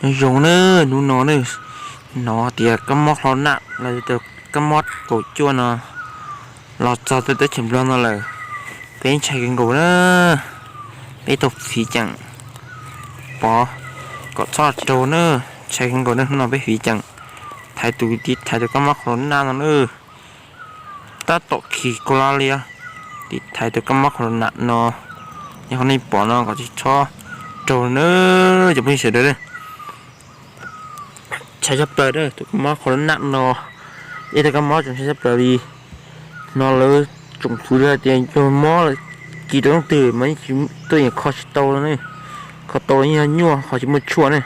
Nyob zoo na, hnub no na, hnov tias kab mob qhov naj los yog tias kab mob kaum cuaj no los txog teb chaws Nplog no lawm. Peb ntshai kawg nkaus na, peb tau fiv ceem pov kom txhob raug na, ntshai kawg nkaus na, hnub no peb fiv ceem thaiv tus, tiv thaiv tus kab mob qhov naj no na. Tab tom khi kau la li, tiv thaiv tus kab mob qhov naj no, yog qhov nej pom no kom tsis txhob raug na, cov phooj ywg sawv daws. Ntshai tshaj plaws na, tus kab mob qhov naj no, ib tug kab mob tseem ntshai tshaj plaws li. No lawv tsoom fwv hais tias yog mob lawm kis rau leej twg mas yeej tsis, tuaj yeej kho tsis tau ne, kho tau los yeej yog nyuaj ho tsis muaj tshuaj ne.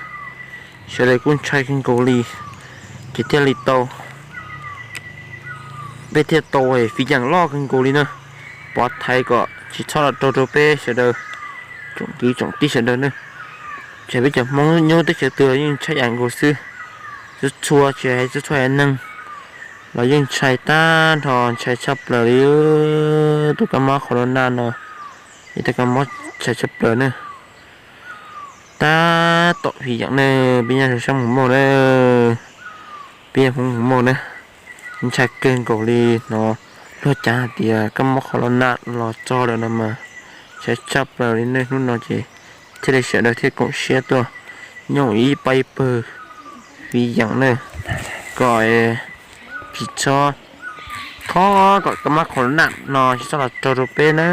Sawv daws kuj ntshai kawg nkaus li, ces thiaj li tau, peb thiaj tau fiv ceem loj kawg nkaus li na, pov thaiv kom tsis txhob los raug rau peb sawv daws, tsoom kwv tsoom tij sawv daws na. Ces peb cov Hmoob nyob teb chaws twg yeej ntshai ib yam nkaus xwb, txhua txhua tsis hais txhua txhua haiv neeg los yeej ntshai tag nrho, ntshai tshaj plaws li tus kab mob qhov naj no, ib tug kab mob ntshai tshaj plaws na. Tab tom fiv ceem ne, peb nyob rau sab Hmoob Mauj na, peb yog Hmoob Mauj na, ntshai kawg nkaus li. Hnov luag cav hais tias kab mob qhov naj los txog lawm no mas ntshai tshaj plaws li ne. Hnub no ces thiaj li sawv daws thiaj koom siab tuaj nyob ib pab ib pawg fiv ceem na, kom tsis txhob, thov kom kab mob qhov naj no tsis txhob los raug rau peb na.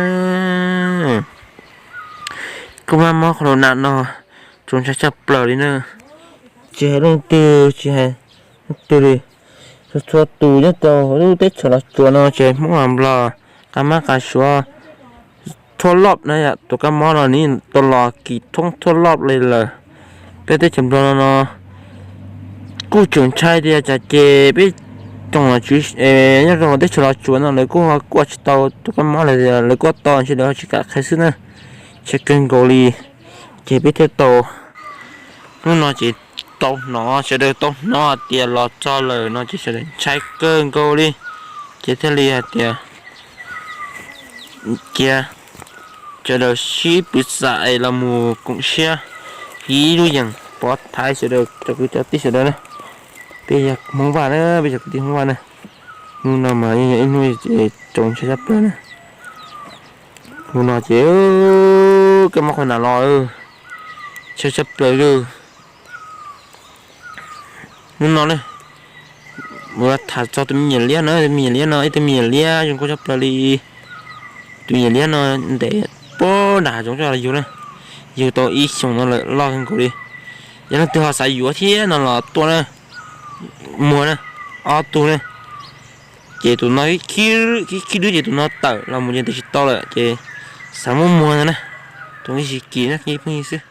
Kab mob qhov naj no txaus ntshai tshaj plaws li na, tsis hais leej twg tsis hais leej twg li, txhua txhua tus nyob rau lub teb chaws Los Tsuas no ces Hmoob los Nplog, qab mab qab suav, thoob loj na yom, tus kab mob no nws tau los kis thoob thoob loj li lawm. Peb teb chaws Nplog no no kuj tseem ntshai tias tsam ces peb tsoom los tswv nyob rau teb chaws Los Tsuas no lawv kuj ho kuaj tsis tau tus kab mob lawm, lawv kuaj tau ntshe lawv ho tsis kam qhia xwb na. Ntshai kawg nkaus li, ces peb thiaj tau, hnub no ces tau hnov, sawv daws tau hnov hais tias los txog lawm no ces sawv daws ntshai kawg nkaus li, ces thiaj li hais tias cia sawv daws sib pw xam es los mus koom siab, ib lub yeem pov thaiv sawv daws cov kwv cov tij sawv daws na. Peb yog Hmoob Vaj na, peb yog kwv tij Hmoob Vaj na. Hnub no mas yeej yog ib hnub txaus ntshai tshaj plaws na. Hnub no ces kab mob qhov naj los ntshai tshaj plaws li. Hnub no na, mus tham txog tus me nyuam liab no, tus me nyuam liab no ib tug me nyuam liab zoo nkauj tshaj plaws li. Tus me nyuam liab no ntev puag nram zoov tso los yug na, yug tau ib xyoos no lawm, loj kawg nkaus li. Yog leej twg ho xav yuav thiab no los tuaj na, muag na, ob tug na. Ces tus no khib khib dwb ces tus no tawm los mus ces ntes tsis tau lawm ces xav muab muag no na, tus no tsis kim na, pheej xwb.